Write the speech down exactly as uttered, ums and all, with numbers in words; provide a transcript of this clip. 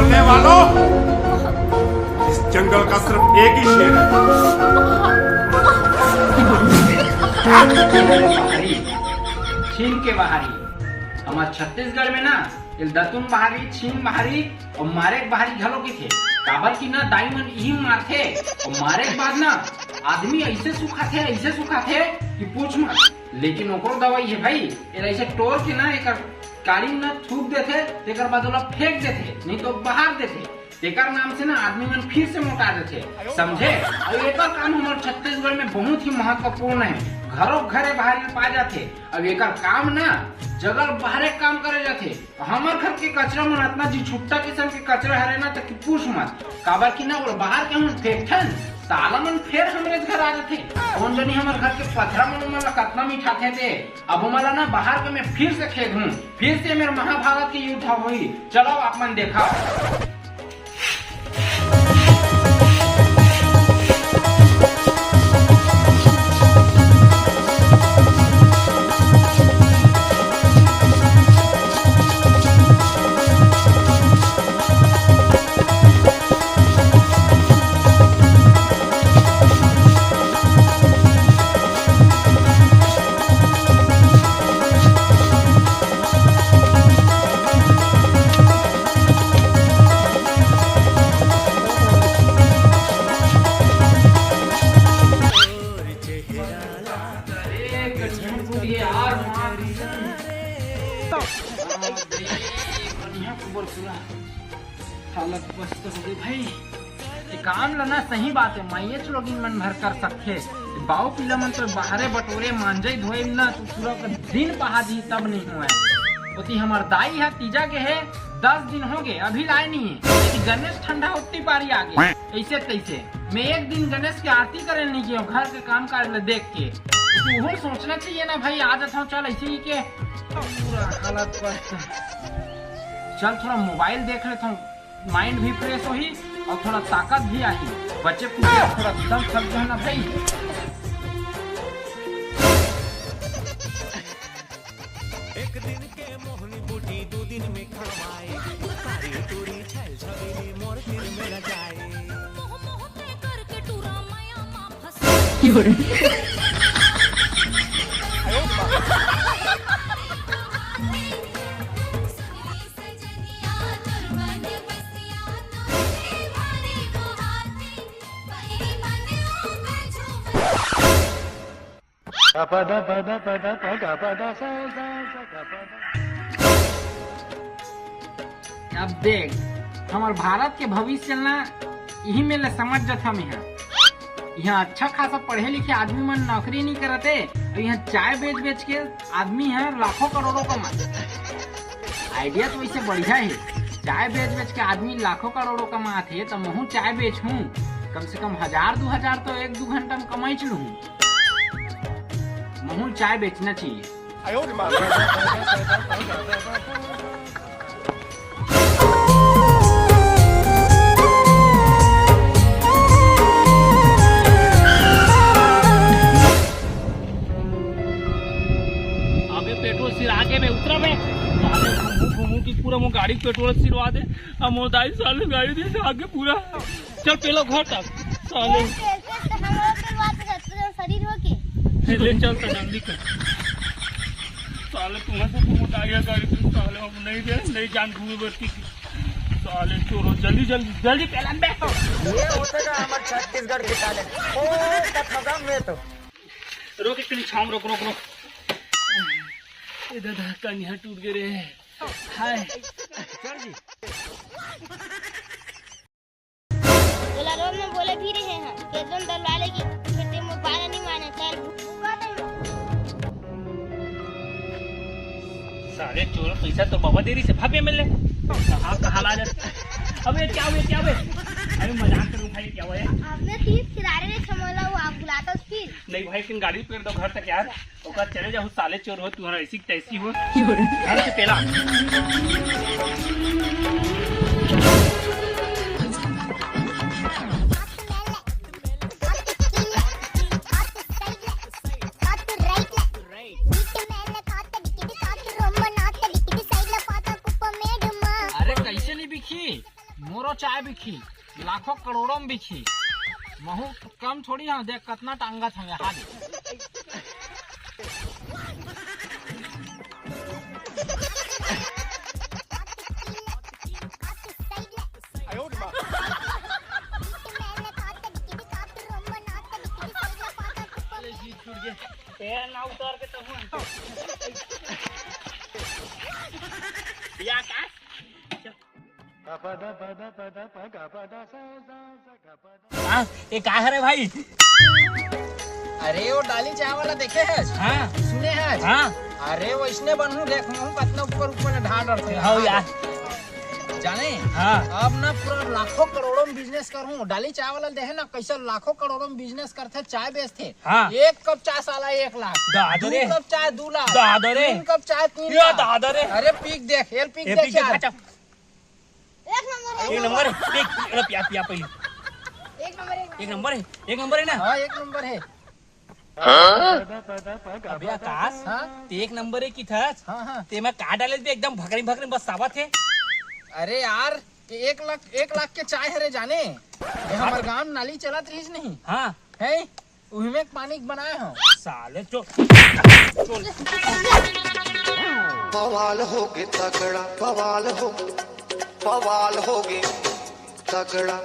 बोलने वालों, इस जंगल का सिर्फ एक ही शेर है। छीन के बहारी। हमर छत्तीसगढ़ में ना, एला दतुन बहारी, छीन बहारी अउ मारे के बहारी घलो कहिथे। काबर कि ना, दाई मन इही मारथे अउ मारे के बाद ना, आदमी अइसे सुखाथे, अइसे सुखाथे कि पूछ मत। लेकिन ओकरो दवाई हे भाई, एला अइसे टोर के ना, एकर काड़ी म ना थूक देथे, तेकर बाद ओला फेंक देथे, नहीं तो बहार देथे। तेकर नाम से ना आदमी मन फिर से मोटा देथे, समझे? अउ एकर काम हमर छत्तीसगढ़ में बहुत ही महत्वपूर्ण हे। घरो घरे बहारी पा जाथे। अउ एकर काम ना जगल बहारे काम करे जाथे। हमर घर के कचरा मन अतना जी छुट्टा किसम के कचरा हरे ना, त कि पूछ मत। काबर कि ना ओला बहार के हमन फेंकथन, साला मन फेर हमरे घर आ जाथे। कोन जनी हमर घर के पथरा मन, ओमन ला कतना मिठाथे ते। अब ओमन ला ना बहार के मैं फिर से खेदहूं, फिर से मेर महाभारत के युद्ध होही। चलो आप मन देखा। हालत पस्त हो गई भाई। ये काम ला ना, सही बात हे, माइयेच लोगिन मन भर कर सकथे। बाऊ पिला मन तो बहारे बटोरे मांजई धोए ना, तो पूरा का दिन पहा दी तब नहीं होय। ओती हमर दाई ह तीजा गे हे, दस दिन हो गे, अभी लाए नहीं हे। यदि गणेश ठंडा होती पारी आ गे, अइसे तइसे। मैं एक दिन गणेश के आरती करे नहीं गयो, घर के काम काज ला देख के। तो उहो सोचना चाहिए ना भाई, आ जाता हूँ, चल अइसे ही के। पूरा हालत पस्त। चल थोड़ा मोबाइल देख लेता हूँ। माइंड भी फ्रेश होही अउ थोड़ा ताकत भी आही। बच्चे कुछ थोड़ा दम थक गया ना भाई। एक दिन के मोहनी बूटी दो दिन में खवाए, कारी तोरी छैल छबीली मोर दिल में रचाए। मोह मोह ते करके टूरा माया मा फंस। अब देख, हमर भारत के भविष्य ना, इही में ले समझ जथम इहाँ। इहाँ अच्छा खासा पढ़े लिखे आदमी मन नौकरी नहीं करत हे, अउ इहाँ चाय बेच बेच के आदमी ह लाखों करोड़ों कमात। आइडिया तो वैसे बढ़िया हे, चाय बेच बेच के आदमी लाखों करोड़ों कमात हे, त महू चाय बेचहूँ, कम से कम हजार दो हजार तो एक दो घंटा में कमाई लूँ। महू चाय बेचना चाहिए। अबे पेट्रोल सिरा के मैं उतरा मैं। साले घूमू घूमू की पूरा मो गाड़ी पेट्रोल सिरवा दे। अब मो दाई साले गाड़ी दे आगे पूरा। चल पेलो घर तक। साले। शरीर हो के। ले चल तो जल्दी कर। साले तुम्हें से तो मोटा गया गाड़ी, साले हम नहीं दे, नहीं जान घूमे बरती। साले चोरो, जल्दी जल्दी जल्दी पेला बे। ये होते का हमर छत्तीसगढ़ के साले। ओ कथोगा में तो। रोक, एक छाम रोक, रोक, रोक। ए दादा, कनिहा टूट गए रे। हाय। ओला रोज में बोले भी रहे हैं, केतन दलवा ले कि फिर ते मोबाइल नहीं माने, चल। साले चोर, पैसा तो बाबा देरी से भापे मिले। कहाँ, कहाँ ला जाते? अबे क्या हुआ, क्या हुआ? अरे मजाक करूँ भाई, क्या हुआ है? आपने तीस किनारे ने छमोला हुआ, आप बुलाता फिर। नहीं भाई, तुम गाड़ी पेड़ दो घर तक यार। ओकर चले जाहू साले चोर हो, तुम्हारा ऐसी तैसी हो। घर से पेला। अरे कैसे नहीं बिकी? मोरो चाय बिकही, लाखों करोड़ों में बिकही। महू कम थोड़ी हंव, देख कतना टांगत हंव, हां दे। ए, ना उतार के तब या का? हां, ये का हरे भाई? अरे, वो डाली चाय वाला देखे हस? हां। सुने हस? हां। अरे, वइसने बनहूं, देख, महू कतना ऊपर ऊपर ढाल डरथे। हव यार। जाने? हां। अब ना पूरा लाखों करोड़ों में business करहूं। डाली चाय वाला देखे ना, कइसे लाखों करोड़ों में business करथे, चाय बेचथे। हां। एक कप चाय साला एक लाख। दादा रे। दू कप चाय दू लाख। दादा रे। तीन कप चाय तीन लाख। दादा रे। अरे पी के देख, एला पी के देख यार। अच्छा। एक नंबर है। एक नंबर है। एक, अरे पिया, पिया पहले। एक नंबर है। एक नंबर है। एक नंबर है ना? हां, एक नंबर है। अबे आकाश, हां? ते एक नंबर है किथस? हां, हां। ते में का डाले ते एकदम भकरी भकरी बस सावत है। अरे यार, ये एक लाख, एक लाख के चाय हरे जाने। ये हमर गांव नाली चलत रहिस नहीं। हां। है? उही में पानी बनाए हंव। साले चो, चो। बवाल होगे तगड़ा, बवाल हो, बवाल होगे तगड़ा।